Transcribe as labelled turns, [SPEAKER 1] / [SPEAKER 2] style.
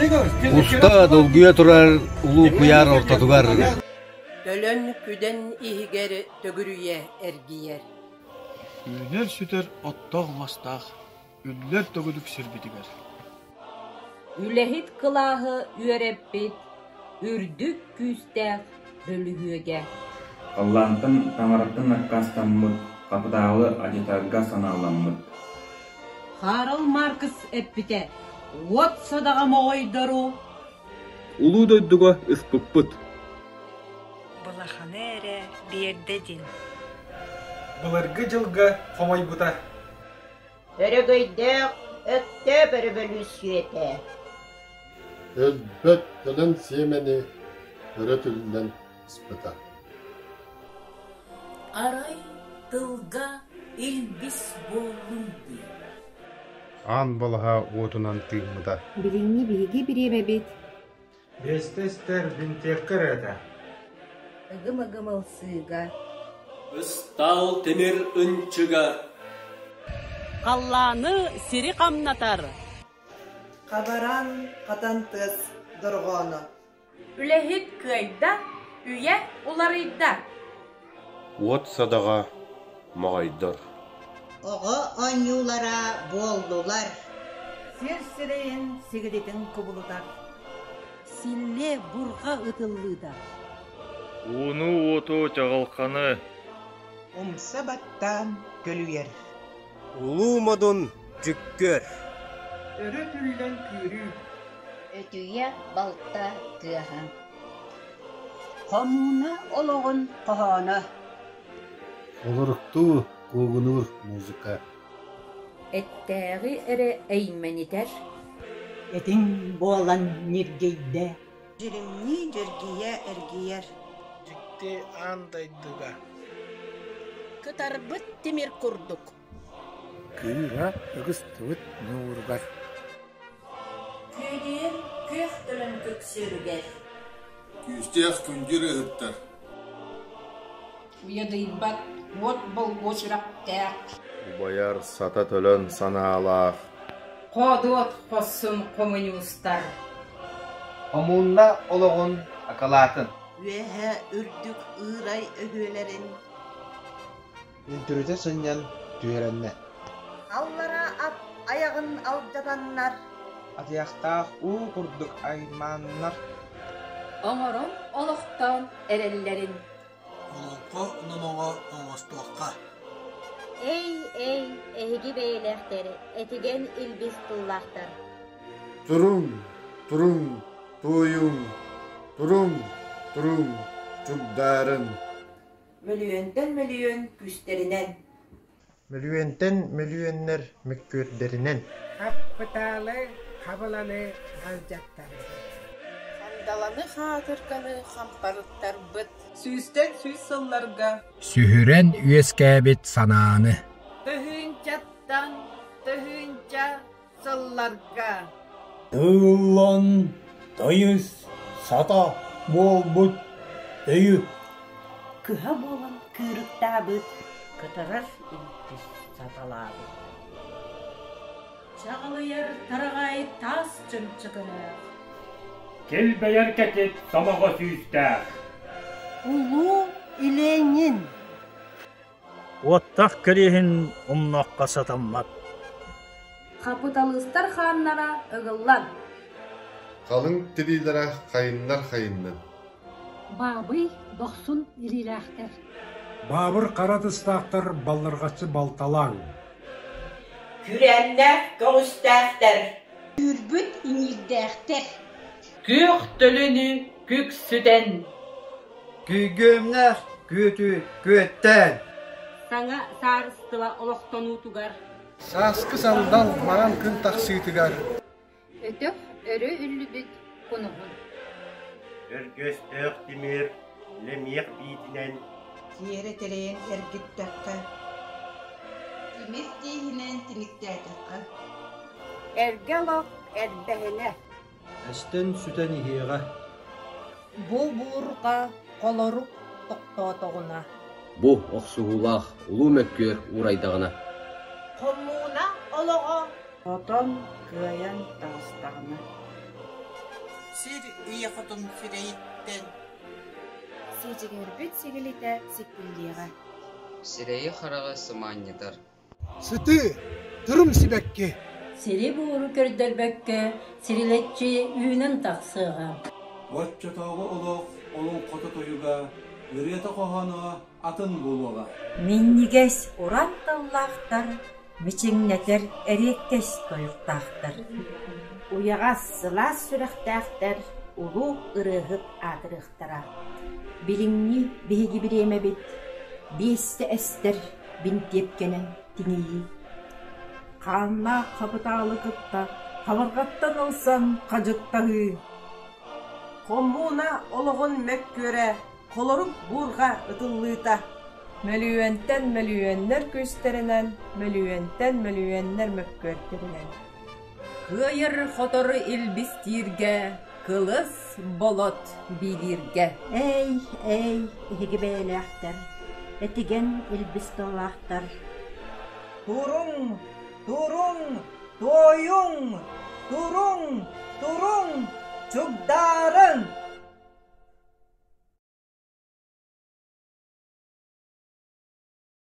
[SPEAKER 1] Уста долгуйа турар улуу куйаар ортотугар
[SPEAKER 2] Төлөн күдэн иһигэр төгүрүйэ эргийэр.
[SPEAKER 3] Үүнэр-сүтэр оттоох-мастаах, үллэр төгүрүк сирбитигэр.
[SPEAKER 4] Үлэһит кылааһы үөрэппит үрдүк күүстээх бөлүһүөгэ.
[SPEAKER 5] Халлаантан таҥараттан аккаастаммыт, хапытаалы алдьатарга санааламмыт.
[SPEAKER 4] Карл Маркс эппитэ: "Уот садаҕа моҕойдору
[SPEAKER 5] Улуу дойдуга ыспыппыт.
[SPEAKER 6] Былаханы эрэ биэрдэ дин
[SPEAKER 7] Былыргы дьылга хомойбута.
[SPEAKER 8] Өрөгөйдөөх Өктөөп өрөбөлүүссүйэтэ
[SPEAKER 9] Өлбөт төлөн сиэмэни өрө түллэн ыспыта.
[SPEAKER 10] Арай тылга илбис буоллун дии.
[SPEAKER 11] Аан балаһа уотунан тыыммыта.
[SPEAKER 12] Билиҥҥи биһиги бириэмэбит
[SPEAKER 7] Биэстэ истэр бинтиэпкэ эрэ этэ.
[SPEAKER 12] Ыгым-ыгым ылсыыга
[SPEAKER 13] Ыстаал тимир ынчыга
[SPEAKER 14] Халлааны сири хамнатар
[SPEAKER 15] Хабаран хатан тыас дорҕооно.
[SPEAKER 4] Үлэһит кыайда, үйэ уларыйда.
[SPEAKER 16] Уот садаҕа моҕойдор
[SPEAKER 8] Оҕо оонньуулара буоллулар.
[SPEAKER 17] Сир сирэйин сигилитин кубулутар.
[SPEAKER 18] Силлиэ бурҕа ытыллыыта.
[SPEAKER 19] Ууну уоту чаҕылханы
[SPEAKER 15] Умса баттаан көлүйэр.
[SPEAKER 20] Улуу модун дьүккүөр
[SPEAKER 21] Өрө түллэн күүрүү
[SPEAKER 22] Өтүйэ балта тыаһа
[SPEAKER 23] Хомууна олоҕун хоһооно
[SPEAKER 9] Холоруктуу куугунуур музыка
[SPEAKER 4] Эттээҕи эрэ эймэнитэр
[SPEAKER 23] Этиҥ буолан ньиргийдэ
[SPEAKER 15] Дьиримнии дьэргийэ эргийэр
[SPEAKER 24] Дьикти аан дойдуга
[SPEAKER 14] Кытарбыт тимир курдук
[SPEAKER 25] Кыыһа ыгыстыбыт ньууругар
[SPEAKER 10] Күөдүйэр күөх төлөн көксүөрүгэр
[SPEAKER 9] Күүстээх күндү ырыаһыттар
[SPEAKER 26] Уйадыйбат уот болгуо сүрэхтээх
[SPEAKER 11] Убайар сата төлөн санаалаах
[SPEAKER 4] Хоодуот хорсун хомуньуустар
[SPEAKER 27] Хомунна олоҕун акылаатын
[SPEAKER 15] Үөһэ үрдүк ыырай өһүөлэрин
[SPEAKER 28] Үнтүрүтэ сынньан түһэрэннэ
[SPEAKER 15] Аллара ат айаҕын алдьатаннар
[SPEAKER 7] Атыйахтаах уу курдук аймааннар
[SPEAKER 4] Оҥорон олохтоон эрэллэрин
[SPEAKER 3] Олоҥхо номоҕо оҥостуохха
[SPEAKER 22] Эй, эй, эһиги бэйэлээхтэр, этигэн илбис тыллаахтар.
[SPEAKER 9] Туруҥ, туруҥ, туойуҥ, туруҥ, туруҥ, чугдаарыҥ
[SPEAKER 15] Мөлүйүөнтэн мөлүйүөн күүстэринэн
[SPEAKER 28] Мөлүйүөнтэн мөлүйүөннэр мөккүөрдэринэн
[SPEAKER 26] Хаппытаалы хабыланы алдьаттарбыт
[SPEAKER 29] Хандаланы хаатырганы хампарыттарбыт
[SPEAKER 30] Сүүстэн сүүс сылларга
[SPEAKER 31] Сүһүрэн үөскээбит санааны
[SPEAKER 29] Тыһыынчаттан тыһыынча сылларга
[SPEAKER 32] Тыыллан тыйыс сата буолбут өйү
[SPEAKER 23] Кыһа буолан кыырыктаабыт
[SPEAKER 8] Кытарар илбис саталаабыт
[SPEAKER 4] Чаҕылыйар тараҕай таас чөмчөкөлөөх
[SPEAKER 19] Килбэйэр кэтит сомоҕо сүүстээх
[SPEAKER 17] Улуу Ленин
[SPEAKER 33] Уоттах кэриэһин умнуохха сатаммат.
[SPEAKER 4] Хапыталыыстар хааннара ыгыллан
[SPEAKER 9] Халыҥ тириилэрэ хайыннар хайыннын
[SPEAKER 34] Баабый дохсун илиилээхтэр
[SPEAKER 32] Баабыр хара тыстаахтар баллырҕаччы балталааҥ
[SPEAKER 8] Күрээннээх көҕүстээхтэр
[SPEAKER 26] Күүрбүт иҥиирдээхтэр
[SPEAKER 14] Күөх төлөнү күксүтэн
[SPEAKER 27] Күйгүөмнээх күөтү күөттээн
[SPEAKER 4] Саҥа саарыстыба олохтонуутугар
[SPEAKER 7] Сааскы сандал маҥан күн тахсыытыгар
[SPEAKER 12] Өтөх өрө үллүбүт кунуһун
[SPEAKER 35] Өргөстөөх тимир лэмиэх биитинэн
[SPEAKER 15] Тиэрэ тэлэйэн эргиттэххэ Тимир тииһинэн тиниктээтэххэ
[SPEAKER 2] Эргэ олох эрбэһинэ
[SPEAKER 3] Эстэн сүтэн иһиэҕэ
[SPEAKER 17] Бу буурҕа холорук тохтоотоҕуна
[SPEAKER 1] Бу охсуһуулаах улуу мөккүөр уурайдаҕына
[SPEAKER 8] Хомууна олоҕо
[SPEAKER 6] Хотон кыайан таҕыстаҕына.
[SPEAKER 15] Сир ийэ хотун сирэйиттэн
[SPEAKER 12] Сидьиҥирбит сигилитэ сиппиллиэҕэ.
[SPEAKER 1] Сирэйи-хараҕы сымаанньытар.
[SPEAKER 7] Сытыы, тырым сибэкки.
[SPEAKER 4] Сири-буору көрдөрбөккө сирилэччи үүнэн тахсыаҕа.
[SPEAKER 5] Оччотооҕу олох олоҥхото тойуга, ырыата-хоһооно атын буолуоҕа.
[SPEAKER 10] Минньигэс уран тыллаахтар, мичиҥнэтэр эриэккэс тойуктаахтар.
[SPEAKER 26] Уйаҕас, сылаас сүрэхтээхтэр улуу ырыаһыт аатырыахтара.
[SPEAKER 23] Билиҥҥи биһиги бириэмэбит биэстэ эстэр бинтиэпкэнэн тиҥийии.
[SPEAKER 17] Хааннаах хапытаалы кытта хабарҕаттан ылсан хадьыттаһыы.
[SPEAKER 15] Хоммууна олоҕун мөккүөрэ, холорук буурҕа ытыллыыта.
[SPEAKER 11] Мөлүйүөнтэн мөлүйүөннэр күүстэринэн, мөлүйүөнтэн мөлүйүөннэр мөккүөрдэринэн.
[SPEAKER 13] Кыайар-хотор илбистииргэ, кылыс болот биилииргэ.
[SPEAKER 23] Эй, эй, эһиги бэйэлээхтэр, этигэн илбис тыллаахтар.
[SPEAKER 17] Туруҥ, туруҥ, туойуҥ, туруҥ, туруҥ, чугдаарыҥ!